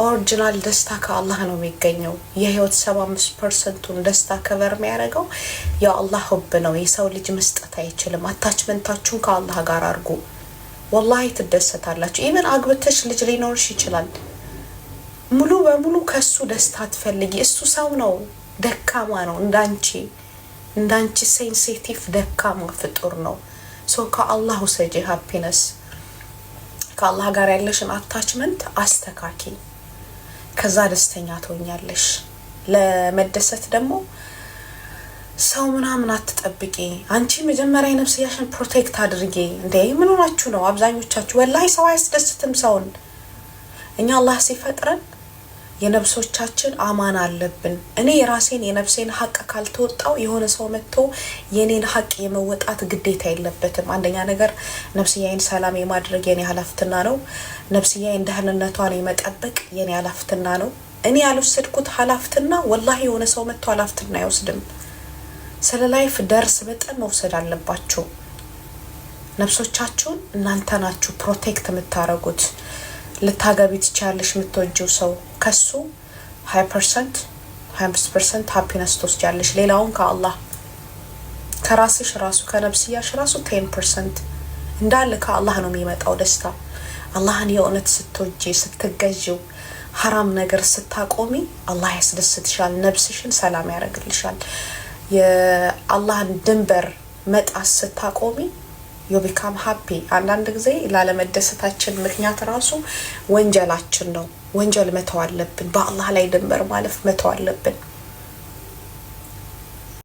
Original ደስታ ከአላህ ነው የሚገኘው። የህይወት 75% ኡን ደስታ cover የሚያደርገው የአላህ ሁብ ነው። የሰው ልጅ መስጠት አይችልም። Attachment ኣችሁን ከአላህ ጋር አድርጉ። ወላሂ ትደሰታላችሁ። Even አግብተሽ ልጅ ሊኖርሽ ይችላል። ሙሉ በሙሉ ከሱ ደስታ አትፈልጊ። እሱ ሰው ነው፣ ደካማ ነው። እንዳንቺ sensitive ደካማ ፍጡር ነው። So ከአላህ ውሰጂ happiness። ከአላህ ጋር ያለሽን attachment አስተካኪ። ከዛ ደስተኛ ትሆኛለሽ። ለመደሰት ደግሞ ሰው ምናምን አትጠብቂ። አንቺ መጀመሪያ የነፍስያሽን protect አድርጊ። እንዴ፣ ምን ሆናችሁ ነው አብዛኞቻችሁ? ወላሂ ሰው አያስደስትም ሰውን። እኛ አላህ ሲፈጥረን የነፍሶቻችን አማና አለብን። እኔ የራሴን የነፍሴን ሀቅ ካልተወጣው የሆነ ሰው መጥቶ የኔን ሀቅ የመወጣት ግዴታ የለበትም። አንደኛ ነገር ነፍስያዬን ሰላም የማድረግ የኔ ኃላፊነት ነው። ነፍስያዬን ደህንነቷን የመጠበቅ የኔ ኃላፊነት ነው። እኔ ያልወሰድኩት ኃላፊነት ወላሂ የሆነ ሰው መጥቶ ኃላፊነት አይወስድም። ስለ life ደርስ በጣም መውሰድ አለባችሁ። ነፍሶቻችሁን እናንተ ናችሁ protect የምታደርጉት። ልታገቢ ትችያለሽ። የምትወጂው ሰው ከሱ 20%፣ 25% happiness ትወስጃለሽ። ሌላውን ከአላህ፣ ከራስሽ ራሱ፣ ከነፍስያሽ ራሱ 10% እንዳለ ከአላህ ነው የሚመጣው ደስታ። አላህን የእውነት ስትወጂ፣ ስትገዢው፣ ሀራም ነገር ስታቆሚ አላህ ያስደስትሻል፣ ነፍስሽን ሰላም ያደርግልሻል። የአላህን ድንበር መጣስ ስታቆሚ you become happy። አንዳንድ ጊዜ ላለመደሰታችን ምክንያት ራሱ ወንጀላችን ነው። ወንጀል መተው አለብን። በአላህ ላይ ድንበር ማለፍ መተው አለብን።